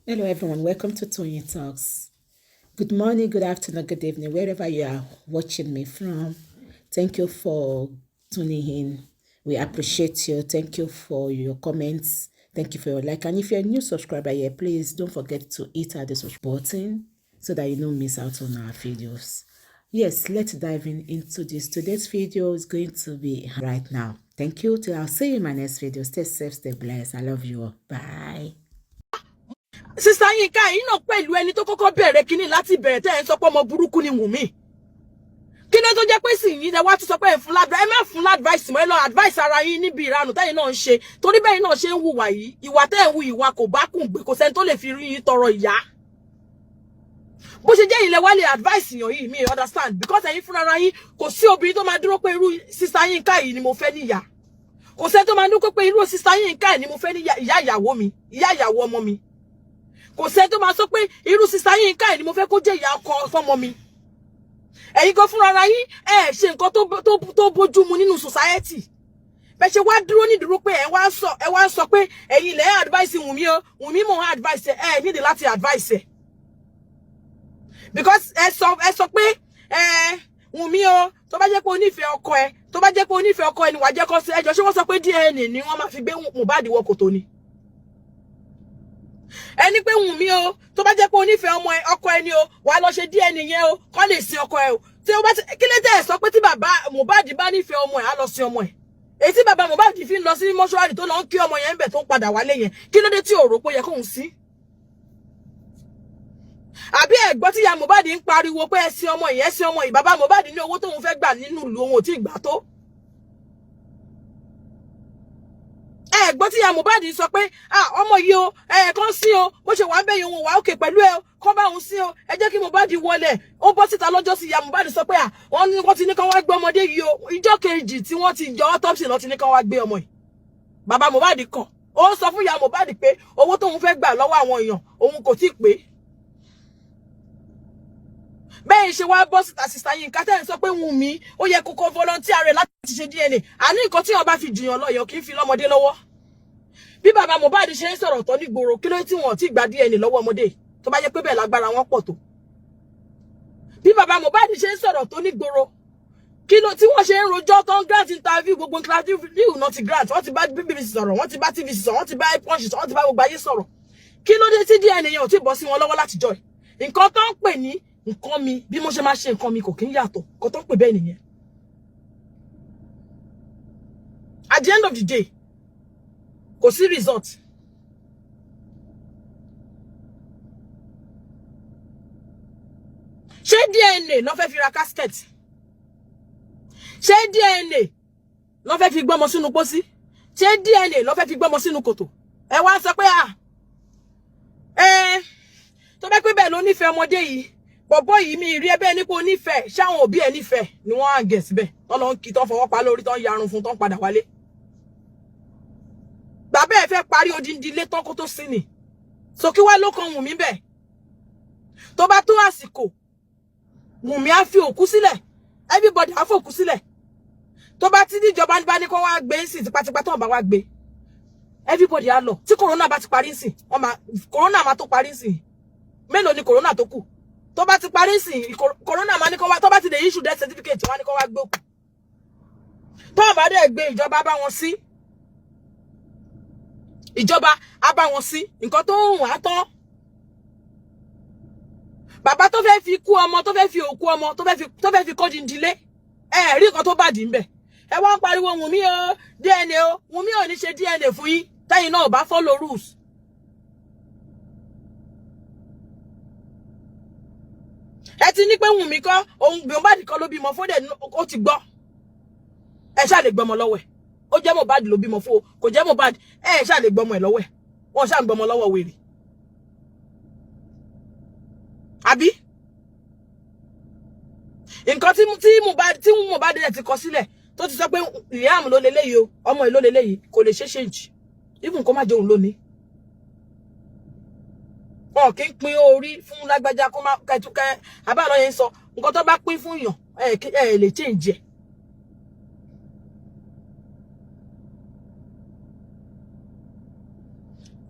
Hello everyone, welcome to Toyeen Talks. Good morning, good afternoon, good evening, wherever you are watching me from. Thank you for tuning in. We appreciate you. Thank you for your comments. Thank you for your like. And if you're a new subscriber here, please don't forget to hit the subscribe button so that you don't miss out on our videos. Yes, let's dive into this. Today's video is going to be right now. Thank you. Till I'll see you in my next video. Stay safe, stay blessed. I love you all. Bye. Sister Yinka yìí náà pẹ̀lú ẹni tó kọ́kọ́ bẹ̀rẹ̀ kínní láti bẹ̀rẹ̀ tẹ́ ẹ̀ ń sọ pé ọmọ burúkú ni Wùnmí. Kí ló tó jẹ́ pé sì yín ẹ wá tún sọ pé ẹ̀ fún ládùá, ẹ má fún advice mọ́, ẹ lọ advice ara yín níbi ìranù tẹ́yìn náà ń ṣe, torí bẹ́ẹ̀ náà ṣe ń hùwà yìí, ìwà tẹ́ ẹ̀ ń hu ìwà kò bá kùn gbé, kò sẹ́ni tó lè fi rí yín tọrọ ìyá. Bó ṣe jẹ́ ilẹ̀ wá lè advice yàn yìí, mi understand, because ẹ̀yin fúnra yín, kò sí obìnrin tó máa dúró pé irú Sister Yinka yìí ni mo fẹ́ níyà. Kò sẹ́ni tó máa dúró pé irú Sister Yinka yìí ni mo fẹ́ níyà, ìyá ìyàwó mi, ìyá ìyàwó ọmọ mi. Kò sẹ́ni tó máa sọ pé irú Sister Yinka yìí ni mo fẹ́ kó jẹ́ ìyá ọkọ fọ́mọ mi. Ẹ̀yin gan fúnra ara yín, ẹ ṣe nǹkan tó bójú mu nínú society. Bẹ́ẹ̀ ṣe wá dúró nídúró pé ẹ wá sọ pé ẹ̀yin lẹ́ advice Wùnmí o, Wùnmí mò ń advice ẹ, ẹ nídìí láti advice ẹ. Because ẹ sọ pé ẹ Wùnmí o, tó bá jẹ́ pé o nífẹ̀ẹ́ ọkọ ẹ, tó bá jẹ́ pé o nífẹ̀ẹ́ ọkọ ẹ ni wàá jẹ́ kó sí ẹjọ́. Ṣé wọ́n sọ pé DNA ni wọ́n máa fi gbé Mohbad wọ kòtò ni? Ẹni pé Wùnmí o, tó bá jẹ́ pé o nífẹ̀ẹ́ ọmọ ẹ, ọkọ ẹ ni o, wàá lọ ṣe DNA yẹn o, kó lè sin ọkọ ẹ o. Tí o bá ti kí ló tẹ̀ sọ pé tí bàbá Mohbad bá nífẹ̀ẹ́ ọmọ ẹ, á lọ sin ọmọ ẹ. Èyí tí bàbá Mohbad fi ń lọ sí mọ́ṣúárì tó lọ ń kí ọmọ yẹn ń bẹ̀ tó ń padà wálé yẹn, kí ló dé tí ò rò pé ó yẹ kóun sí? Àbí ẹ̀gbọ́n tí ìyá Mohbad ń pariwo pé ẹ sin ọmọ yìí, ẹ sin ọmọ yìí, bàbá Mohbad ní owó tóun fẹ́ gbà nínú ìlú òun ò tí ì gbà tó. Ẹ̀gbọ́n tí ìyá Mohbad sọ pé ọmọ yìí o, ẹ kàn sí o, bó ṣe wà ń bẹ̀yìn òun wà òkè pẹ̀lú ẹ o, kọ́ bá òun sí o, ẹ jẹ́ kí Mohbad wọlé. Ó bọ́ síta lọ́jọ́ sí, ìyá Mohbad sọ pé wọ́n ti ní kán wá gbé ọmọdé yìí o. Ìjọ́ kejì tí wọ́n ti jọ autopsy lọ ti ní kán wá gbé ọmọ yìí. Bàbá Mohbad kàn ó sọ fún ìyá Mohbad pé owó tóun fẹ́ gbà lọ́wọ́ àwọn èèyàn òun kò tí ì pé. Bẹ́ẹ̀ ṣe wá bọ́ síta, Sister Yinka, tẹ́ ń sọ pé Wùnmí ó yẹ kókó volunteer rẹ̀ láti ṣe DNA. Àní nǹkan tí wọ́n bá fi jùyàn lọ, èèyàn kì í fi lọ́mọdé lọ́wọ́. Bí bàbá Mohbad ṣe ń sọ̀rọ̀ tán nígboro, kí ló tí wọ́n ti gba DNA lọ́wọ́ ọmọdé, tó bá jẹ́ pé bẹ́ẹ̀ lágbára wọn pọ̀ tó? Bí bàbá Mohbad ṣe ń sọ̀rọ̀ tó nígboro, kí ló tí wọ́n ṣe ń rojọ́ tó ń grant interview, gbogbo interview náà ti grant, wọ́n ti bá BBC sọ̀rọ̀, wọ́n ti bá TVC sọ̀rọ̀, wọ́n ti bá Punch sọ̀rọ̀, wọ́n ti bá gbogbo ayé sọ̀rọ̀. Kí ló dé tí DNA yẹn ò tí bọ́ sí wọn lọ́wọ́ látijọ́? Nǹkan tó ń pè ní nǹkan mi, bí mo ṣe máa ṣe nǹkan mi kò kí ń yàtọ̀, nǹkan tó ń pè bẹ́ẹ̀ nìyẹn. At the end of the day, kò sí result. Ṣé DNA ló fẹ́ fi ra casket? Ṣé DNA ló fẹ́ fi gbọ́mọ sínú pósí? Ṣé DNA ló fẹ́ fi gbọ́mọ sínú kòtò? Ẹ wá sọ pé ẹ tó bá pé bẹ́ẹ̀ ló nífẹ̀ẹ́ ọmọdé yìí, bọ̀bọ́ yìí, mi rí ẹbẹ́ nípò nífẹ̀ẹ́, ṣáwọn òbí ẹ̀ nífẹ̀ẹ́ ni wọ́n á gẹ̀ síbẹ̀ tọ́ lọ ń kí, tọ́ fọwọ́ pa lórí, tọ́ ń yarun fún, tọ́ ń padà wálé. Bàbá ẹ̀ fẹ́ parí odindi ilé tán kó tó sí ni. So kí wá ló kan Wùnmí bẹ́ẹ̀? Tó bá tó àsìkò, Wùnmí á fi òkú sílẹ̀, everybody á fòkú sílẹ̀. Tó bá ti níjọba bá ní kó wá gbé ń sìn tipátipá, tó bá wá gbé, everybody á lọ. Tí corona bá ti parí ń sìn, wọ́n máa corona máa tó parí ń sìn. Mélòó ni corona tó kù? Tó bá ti parí sìn, corona máa ní kó wá. Tó bá ti lè issue death certificate, wọ́n á ní kó wá gbé òkú. Tó bá dẹ̀ gbé, ìjọba bá wọn sí, ìjọba á bá wọn sí. Nǹkan tó ń wà á tán. Bàbá tó fẹ́ fi kú ọmọ, tó fẹ́ fi òkú ọmọ, tó fẹ́ fi kọ́ díndínlé, ẹ rí nǹkan tó bàdí ń bẹ̀. Ẹ wá ń pariwo Wùnmí o, DNA o. Wùnmí ò ní ṣe DNA fún yín tẹ́yìn náà ò bá follow rules. Ẹ ti ní pé Wùnmí kọ́ òun, Mohbad kọ́ ló bímọ fún, dẹ̀ ó ti gbọ́. Ẹ ṣáà lè gbọ́mọ lọ́wọ́ ẹ̀. Ó jẹ́ Mohbad ló bímọ fún o, kò jẹ́ Mohbad, ẹ ṣáà lè gbọ́mọ ẹ̀ lọ́wọ́ ẹ̀. Wọ́n ṣáà ń gbọ́mọ lọ́wọ́ wèrè. Àbí nǹkan tí Mohbad dẹ̀ ti kọ sílẹ̀, tó ti sọ pé Liam ló leléyìí o, ọmọ ẹ̀ ló leléyìí, kò lè ṣe ṣèǹjì, even kó má jẹ́ òun lónìí. Wọn kì í pín orí fún lágbájá kó má kẹtùkẹ àbá lọ yẹn sọ nǹkan tó bá pín fún yàn, ẹ lè change ẹ.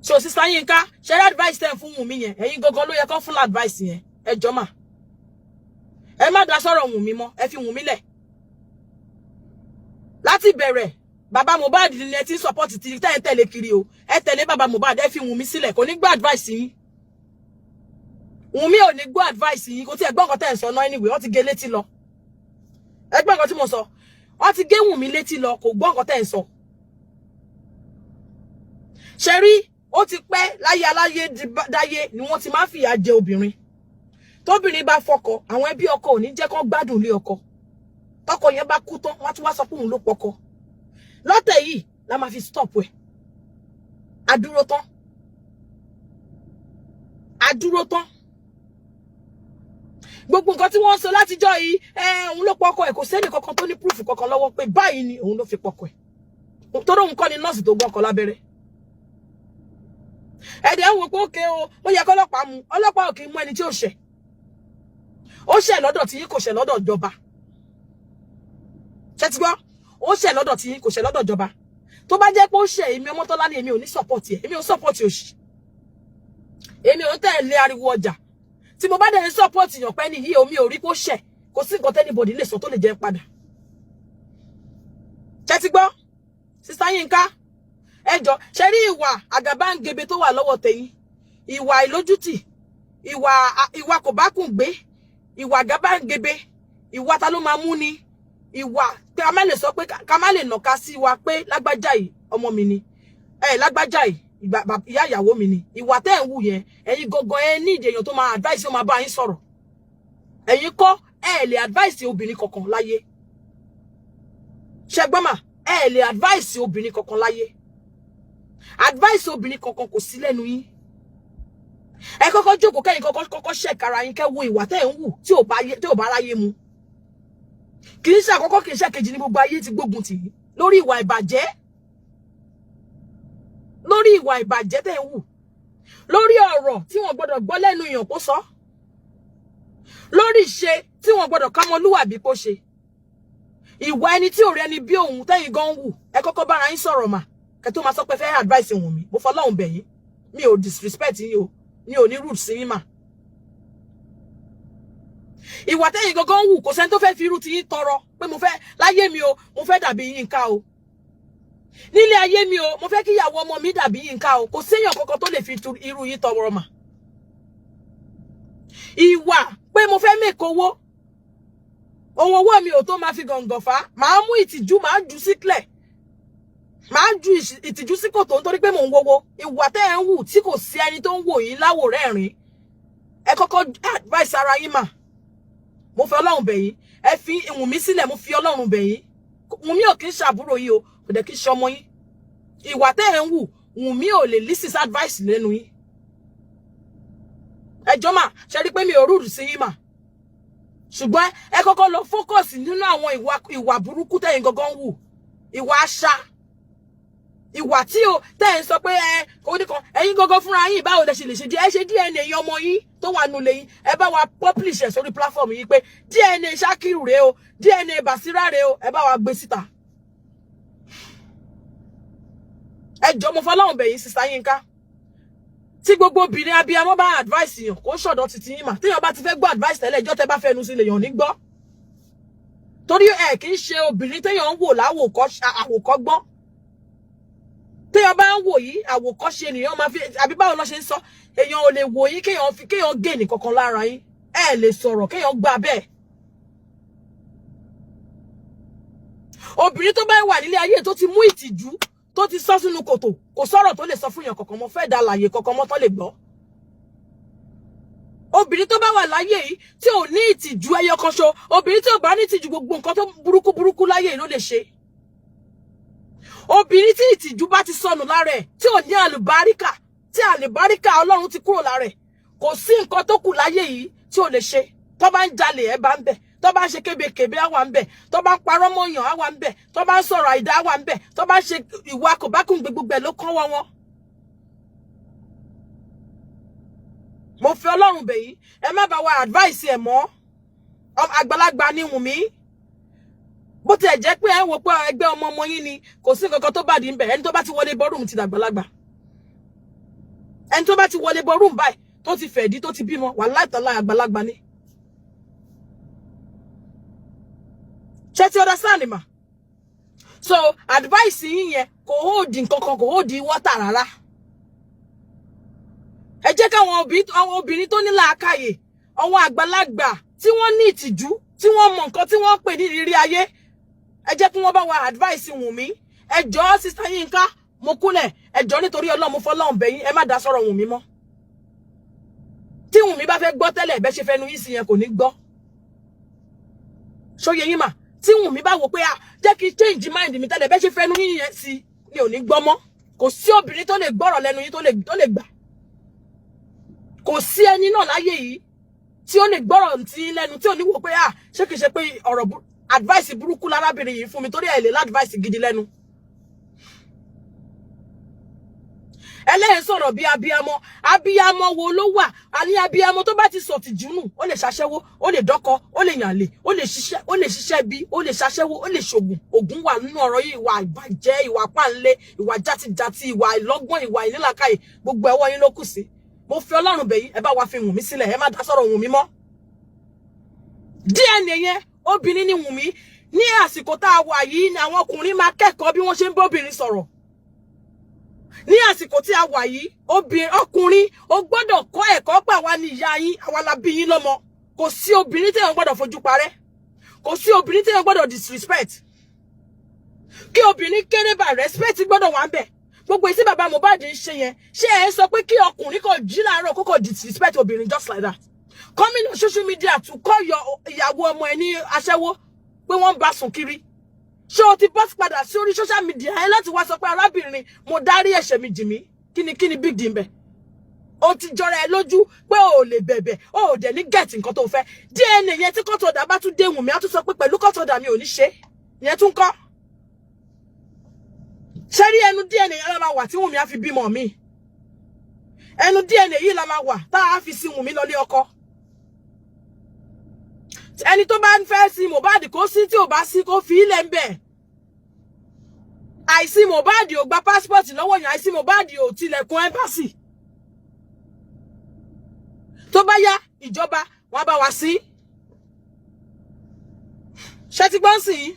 So So Sister Yinka, share advice tẹ́ fún Wùnmí yẹn, ẹ̀yin gangan ló yẹ kó fún advice yẹn. Ẹ jọ̀ọ́ mà, ẹ má dá sọ̀rọ̀ Wùnmí mọ́, ẹ fi Wùnmí lẹ̀. Láti bẹ̀rẹ̀, bàbá Mohbad ni ẹ ti ń support ti tẹ́ ẹ tẹ̀lé kiri o. Ẹ tẹ̀lé bàbá Mohbad, ẹ fi Wùnmí sílẹ̀, kò ní gbọ́ advice yín. Wùnmí ò ní gbọ́ advice yín, kò tí ẹ gbọ́ nǹkan tẹ́ ẹ̀ sọ náà anyway, wọ́n ti gé létí lọ. Ẹ gbọ́ nǹkan tí mo sọ, wọ́n ti gé Wùnmí létí lọ, kò gbọ́ nǹkan tẹ́ ẹ̀ sọ. Ṣe rí, ó ti pẹ́ láyé aláyé dáyé ni wọ́n ti máa ń fìyà jẹ obìnrin. Tóbìnrin bá fọkọ, àwọn ẹbí ọkọ ò ní jẹ́ kó gbádùn ilé ọkọ. Tọkọ yẹn bá kú tán, wọ́n tún wá sọ pé òun ló pọkọ. Lọ́tẹ̀ yìí la máa fi stop ẹ̀. Adúró tán, adúró tán. Gbogbo nǹkan tí wọ́n ń sọ látijọ́ yìí, ẹ òun ló pọkọ ẹ̀, kò sẹ́ni kankan tó ní proof kankan lọ́wọ́ pé báyìí ni òun ló fi pọkọ ẹ̀, torí òun kọ́ ni nọ́ọ̀sì tó gbọ́kọ lábẹ́rẹ́. Ẹ̀dẹ̀ ń wo pé ókè o, ó yẹ kọ́lọ́pàá mú. Ọlọ́pàá ò kì í mú ẹni tí ó ṣẹ̀. Ó ṣẹ̀ lọ́dọ̀ tí yín, kò ṣẹ̀ lọ́dọ̀ ìjọba. Ṣé ti gbọ́? Ó ṣẹ̀ lọ́dọ̀ tí yín, kò ṣẹ̀ lọ́dọ̀ ìjọba. Tó bá jẹ́ pé ó ṣẹ̀, èmi Ọmọ́tọ́lá ni èmi ò ní support ẹ̀. Èmi ò support òṣì, èmi ò ń tẹ̀lé ariwo ọjà. Tí mo bá dẹ̀ ń support yàn pẹ́ ní yìí, omi ò rí kó ṣẹ̀, kò sí nǹkan t'anybody lè sọ tó lè jẹ́ padà. Ṣé ti gbọ́, Sister Yinka? Ẹ jọ, ṣe rí ìwà àgàbàǹgebè tó wà lọ́wọ́ tẹ̀yìn, ìwà ìlójútì, ìwà kò bá kùn gbé, ìwà àgàbàǹgebè, ìwà ta ló máa mú ni, ìwà pé a má lè sọ pé ká má lè nàka sí wa pé lágbájá yìí ọmọ mi ni, ẹ lágbájá yìí ìyá ìyàwó mi ni. Ìwà tẹ́ ẹ̀ ń wù yẹn, ẹ̀yin gangan ẹ ní ìdí èèyàn tó máa advice, ó máa bá yín sọ̀rọ̀. Ẹ̀yin kọ́, ẹ lè advice obìnrin kankan láyé. Ṣẹgbọ́n mà, ẹ lè advice obìnrin kankan láyé. Advice obìnrin kankan kò sí lẹ́nu yín. Ẹ kọ́kọ́ jókòó, kẹ́yìn kọ́kọ́ kọ́kọ́ ṣẹ̀kára yín, kẹ́ wo ìwà tẹ́ ẹ̀ ń wù tí ò bá ráyé mu. Kì í ṣe àkọ́kọ́, kì í ṣe kejì ní gbogbo ayé ti gbógun tì í lórí ìwà ìbàjẹ́, lórí ìwà ìbàjẹ́ tẹ́ ń wù, lórí ọ̀rọ̀ tí wọ́n gbọ́dọ̀ gbọ́ lẹ́nu èèyàn kó sọ, lórí ìṣe tí wọ́n gbọ́dọ̀ kámọlúwàbí kó ṣe, ìwà ẹni tí ò rẹni bí òun tẹ́yìn gan ń wù. Ẹ kọ́kọ́ bára yín sọ̀rọ̀ mà, kẹ́ tó máa sọ pé fẹ́ advice Wùnmí. Mo fọlọ́run bẹ̀ yín, mi ò disrespect yín o, mi ò ní rude sí yín mà. Ìwà tẹ́yìn gangan ń wù, kò sẹ́ni tó fẹ́ fi irú ti yín tọrọ pé mo fẹ́ láyé mi o, mo fẹ́ dàbí Yínká o, nílé ayé mi o, mo fẹ́ kí ìyàwó ọmọ mi dàbí Yínká o. Kò séèyàn kankan tó lè fi irú yín tọrọ mà. Ìwà pé mo fẹ́ make owó, ohun owó mi ò tó máa fi gàngàn fà á, màá mú ìtìjú, màá jù sílẹ̀, màá ju ìtìjú sí kòtò nítorí pé mò ń wowó. Ìwà tẹ́ ẹ̀ ń wù tí kò sí ẹni tó ń wò yín láwò rẹ́rìn. Ẹ kọ́kọ́ advice ara yín mà. Mo fi Ọlọ́run bẹ̀ yín, ẹ fi Wùnmí sílẹ̀. Mo fi Ọlọ́run bẹ̀ yín. Wùnmí ò kí ń ṣàbúrò yín o, kò dẹ̀ kí ń ṣe ọmọ yín. Ìwà tẹ́ ẹ̀ ń wù, Wùnmí ò lè listen sí advice lẹ́nu yín. Ẹ jọ̀ọ́ mà, ṣe rí pé mi ò rude sí yín mà, ṣùgbọ́n ẹ kọ́kọ́ lọ focus nínú àwọn ìwà burúkú tẹ́yìn gangan wù, ìwà àṣà, ìwà tí o tẹ́ ẹ̀ ń sọ pé ẹ kò ní kan. Ẹ̀yin gangan fúnra yín, báwo lẹ ṣe lè ṣe díẹ̀? Ẹ ṣe DNA ọmọ yín tó wà nulẹ̀ yín, ẹ bá wa publish ẹ̀ sórí platform yìí pé DNA Ṣakiru rèé o, DNA Basira rèé o, ẹ bá wa gbé síta. Ẹ jọ̀ọ́, mo fọlọ́run bẹ̀ yín, Sister Yínká. Tí gbogbo obìnrin abiyamọ bá advice yàn, kó ṣọ̀dọ̀ títí yín mà. Téèyàn bá ti fẹ́ gbọ́ advice tẹ́lẹ̀, ìjọ́ tẹ́ bá fẹnu sí lèèyàn ní gbọ́, torí ẹ kì í ṣe obìnrin téèyàn ń wò láwòkọ́gbọ́n. Téèyàn bá ń wò yìí, àwòkọ́ṣe nìyẹn máa fi, àbí báwo lọ ṣe ń sọ? Èèyàn ò lè wò yín kéèyàn fi kéèyàn gé ní kankan lára yín. Ẹ lè sọ̀rọ̀ kéèyàn gbà bẹ́ẹ̀. Obìnrin tó bá wà nílé ayé tó ti mú ìtìjú, tó ti sọ sínú kòtò, kò sọ̀rọ̀ tó lè sọ fún èèyàn kankan mọ́, fẹ́ da àlàyé kankan mọ́ tó lè gbọ́. Obìnrin tó bá wà láyé yìí tí ò ní ìtìjú ẹyọ kan ṣo, obìnrin tí ò bá ní ìtìjú, gbogbo nǹkan tó burúkú burúkú láyé yìí ló lè ṣe. Obìnrin tí ìtìjú bá ti sọnù lára ẹ̀, tí ò ní àlùbáríkà, tí àlùbáríkà Ọlọ́run ti kúrò lára ẹ̀, kò sí nǹkan tó kù láyé yìí tí ò lè ṣe. Tó bá ń jalè, ẹ bá ń bẹ̀. Tó bá ń ṣe kébékèbé, á wà ń bẹ̀. Tó bá ń parọ́ mọ́yàn, á wà ń bẹ̀. Tó bá ń sọ̀rọ̀ àìdá, á wà ń bẹ̀. Tó bá ń ṣe ìwà kòbákùngbé, gbogbo ẹ̀ ló kán wọ́ wọn. Mo fi Ọlọ́run bẹ̀ yín, ẹ má bá wa advice ẹ̀ mọ́. Àgbàlagbà ni Wùnmí. Bó tiẹ̀ jẹ́ pé ẹ ń wo pé ẹgbẹ́ ọmọ ọmọ yín ni, kò sí nǹkan kan tó bá di ń bẹ̀. Ẹni tó bá ti wọlé bọ́rùm ti dàgbàlagbà. Ẹni tó bá ti wọlé bọ room báyìí, tó ti fẹ̀dí, tó ti bímọ, wàláì tàláì àgbàlagbà ni. Ṣé ti understand ma? So advice yín yẹn kò hold nǹkan kan, kò hold water rárá. Ẹ jẹ́ káwọn àwọn obìnrin tó ní làákàyè, àwọn àgbàlagbà tí wọ́n ní ìtìjú, tí wọ́n mọ nǹkan tí wọ́n pè ní ìrírí ayé, ẹ jẹ́ kí wọ́n bá wa advice Wùnmí. Ẹ jọ̀ọ́, Sister Yinka, mo kúnlẹ̀, ẹ jọ̀ọ́, nítorí Ọlọ́run, mo fọlọ́run bẹ̀ yín, ẹ má dá sọ̀rọ̀ Wùnmí mọ́. Tí Wùnmí bá fẹ́ gbọ́ tẹ́lẹ̀, bẹ́ ṣe fẹ́nu yín sí yẹn, kò ní gbọ́. Ṣóye yín mà? Tí Wùnmí bá wò pé, ah, jẹ́ kí change mind mi tẹ́lẹ̀, bẹ́ ṣe fẹ́nu yín yẹn sí ni, ò ní gbọ́ mọ́. Kò sí obìnrin tó lè gbọ́rọ̀ lẹ́nu yín tó lè gbà. Kò sí ẹni náà láyé yìí tí ó lè gbọ́rọ̀ tí lẹ́nu tí ò ní wò pé, ah, ṣé kìí ṣe pé ọ̀rọ̀ advice burúkú lárábìnrin yìí fún mi, torí ẹ̀ lè ládvice gidi lẹ́nu. Ẹlẹ́yìn sọ̀rọ̀ bí abiyamọ. Abiyamọ wo ló wà? Àní abiyamọ tó bá ti sọ̀tì jùnù, ó lè ṣaṣẹ́wó, ó lè dọ́kọ, ó lè yànlè, ó lè ṣiṣẹ́, ó lè ṣiṣẹ́ bí, ó lè ṣaṣẹ́wó, ó lè ṣògùn. Ògùn wà nínú ọ̀rọ̀ yìí. Ìwà ìbàjẹ́, ìwà páńlé, ìwà játijàti, ìwà ìlọ́gbọ́n, ìwà ìnílàkàyè, gbogbo ẹwọ́ yín ló kù sí. Mo fi Ọlọ́run bẹ̀ yín, ẹ bá wa fi Wùnmí sílẹ̀, ẹ má dá sọ̀rọ̀ Wùnmí mọ́. DNA yẹn, obìnrin ni Wùnmí. Ní àsìkò tá a wà yìí ni àwọn ọkùnrin máa kẹ́kọ̀ọ́ bí wọ́n ṣe ń bóbìnrin sọ̀rọ̀. Ní àsìkò tí a wà yìí, obìnrin, ọkùnrin, o gbọ́dọ̀ kọ́ ẹ̀kọ́ pé àwa ni ìyá yín, àwa la bí yín lọ́mọ. Kò sí obìnrin téèyàn gbọ́dọ̀ fojú parẹ́, kò sí obìnrin téèyàn gbọ́dọ̀ disrespect. Kí obìnrin kéré bá, respect gbọ́dọ̀ wà ń bẹ̀. Gbogbo èsì bàbá Mohbad ń ṣe yẹn, ṣé ẹ sọ pé kí ọkùnrin kò jí láàárọ̀ kó kò disrespect obìnrin just like that, coming on social media to call your ìyàwó ọmọ ẹ ní aṣẹ́wó, pé wọ́n ń bá sùn kiri? Ṣé o ti bọ́ padà sí orí social media ẹ láti wá sọ pé, arábìnrin, mo dárí ẹ̀ṣẹ̀ mi jì mí? Kíni kíni big deal bẹ̀? O ti jọra ẹ lójú pé o ò lè bẹ̀bẹ̀, o ò dẹ̀ ní get nǹkan tó fẹ́. DNA yẹn, tí court order bá tún dé, Wùnmí á tún sọ pé pẹ̀lú court order mi ò ní ṣe ìyẹn tún kọ́. Ṣé rí, ẹnu DNA yẹn la máa wà tí Wùnmí á fi bímọ mi. Ẹnu DNA yìí la máa wà tá a fi sí Wùnmí lọlé ọkọ. Ẹni tó bá ń fẹ́ sí Mohbad, kó sí, tí ò bá sí, kó fi ilẹ̀ ń bẹ̀. Àìsí Mohbad ò gba passport lọ́wọ́ yẹn, àìsí Mohbad ò tilẹ̀kùn embassy. Tó bá yá, ìjọba wọn bá wa sí. Ṣé ti gbọ́n sí i?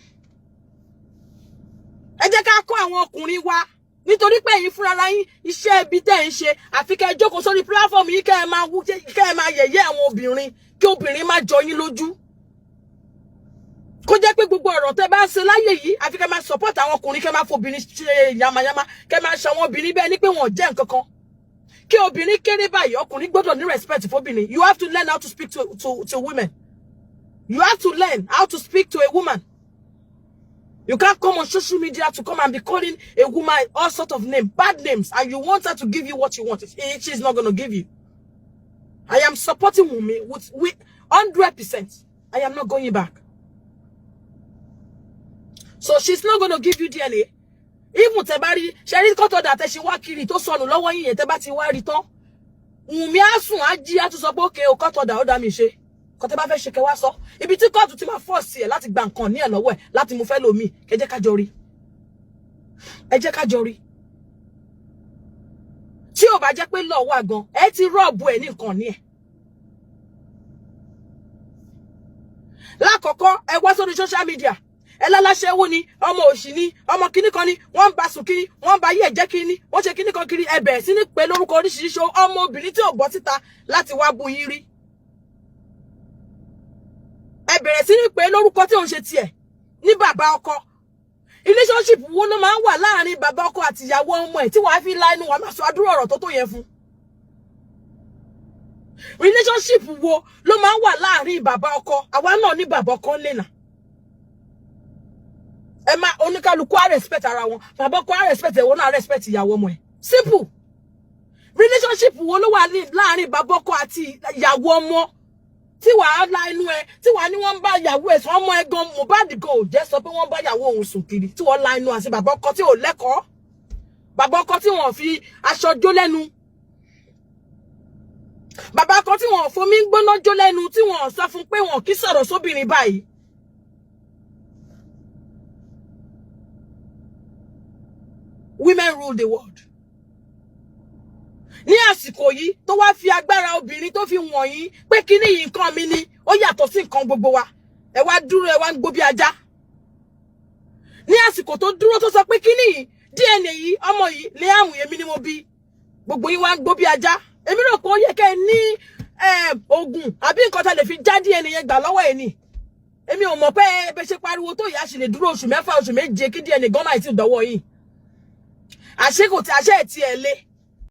Ẹ jẹ́ ká kọ́ àwọn ọkùnrin wa, nítorí pé ẹ̀yin fúnra yín, iṣẹ́ ibi tẹ́ ń ṣe, àfi kẹ́ ẹ jókòó sórí platform yìí, kẹ́ ẹ máa wú, kẹ́ ẹ máa yẹ̀yẹ́ àwọn obìnrin, kí obìnrin má jọ yín lójú, kó jẹ́ pé gbogbo ọ̀rọ̀ tẹ́ bá ń ṣe láyé yìí, àfi kẹ́ máa support àwọn ọkùnrin, kẹ́ máa fobìnrin ṣe yamayama, kẹ́ máa ṣe àwọn obìnrin bẹ́ẹ̀ ni pé wọ́n jẹ́ nǹkan kan. Kí obìnrin kéré báyìí, ọkùnrin gbọ́dọ̀ ní respect fóbìnrin. You have to learn how to speak to women. You have to learn how to speak to a woman. You can't come on social media to come and be calling a woman all sort of name, bad names, and you want her to give you what you want. She's not going to give you. I am supporting Wunmi with 100%. I am not going back. So she's not going to give you DNA. Even tẹ́ bá rí, ṣe rí court order tẹ́ ṣe wá kiri tó sọnù lọ́wọ́ yín yẹn, tẹ́ bá ti wá rí tán, Wunmi á sùn, á jí, á tún sọ pé okay o, court order ó dá mi ṣe. Kọ́ tẹ́ bá fẹ́ ṣe, kẹ́ wá sọ. Ibi tí kóòtù ti máa force ẹ̀ láti gba nǹkan ní ẹ̀ lọ́wọ́ ẹ̀ láti mú fẹ́ lómi, ẹ jẹ́ ká jọ rí. Ẹ jẹ́ ká jọ rí. Tí ò bá jẹ́ pé lọ́ọ̀ wà gan, ẹ ti rob ẹ̀ ní nǹkan ní ẹ̀. Lákọ̀ọ́kọ́, ẹ wá sórí social media, ẹ láláṣẹ́wó ni, ọmọ òṣì ni, ọmọ kíní kan ni, wọ́n ń ba sùn kiri, wọ́n ń ba ayé ẹ̀jẹ̀ kiri ni, wọ́n ṣe kíní kan kiri. Ẹ bẹ̀rẹ̀ sí ní pé lórúkọ oríṣiríṣi, ọmọbìnrin tí ò bọ́ síta láti wá bu yín rí. Ẹ bẹ̀rẹ̀ sí ní pé lórúkọ tí òun ṣe tiẹ̀ ní bàbá ọkọ. Relationship wo ló máa ń wà láàrin bàbá ọkọ àti ìyàwó ọmọ ẹ̀ tí wàá fi la inú wàá máa sọ adúrò ọ̀rọ̀ tó tó yẹn fún? Relationship wo ló máa ń wà láàrin bàbá ọkọ? Àwa náà ní bàbá ọkọ ńlẹ̀ náà. Ẹ má, oníkálukú á respect ara wọn. Bàbá ọkọ á respect ẹ̀wọ̀n náà, á respect ìyàwó ọmọ ẹ̀. Simple. Relationship wo ló wà láàrin bàbá ọkọ àti ìyàwó ọmọ tí wàá la inú ẹ, tí wàá ní wọ́n ń bá ìyàwó ẹ̀ sùn? Ọmọ ẹ gan, Mohbad gan ò jẹ́ sọ pé wọ́n bá ìyàwó òun sùn kiri, tí wọ́n la inú àti bàbá ọkọ tí ò lẹ́kọ̀ọ́, bàbá ọkọ tí wọ́n fi aṣọ jó lẹ́nu, bàbá ọkọ tí wọ́n fomi gbóná jó lẹ́nu, tí wọ́n sọ fún pé wọ́n kì í sọ̀rọ̀ sóbìnrin báyìí. Women rule the world. Ní àsìkò yìí tó wá fi agbára obìnrin tó fi wọ̀nyí pé kíní yìí, nǹkan mi ni, ó yàtọ̀ sí nǹkan gbogbo wa, ẹ wá dúró, ẹ wá ń gbó bí ajá. Ní àsìkò tó dúró, tó sọ pé kíní yìí, DNA yìí, ọmọ yìí, Liam, èmi ni mo bí, gbogbo yín wá ń gbó bí ajá. Èmi rò pé ó yẹ kẹ́ ẹ ní oògùn àbí nǹkan tá lè fi já DNA yẹn gbà lọ́wọ́ ẹ̀ ni. Èmi ò mọ̀ pé ẹ ṣe pariwo tó ìyá ṣe lè dúró oṣù 6, oṣù 7 kí DNA gan máa ti dọ́wọ́ yìí. Àṣé kò tí àṣẹ ẹ̀ tiẹ̀ lé.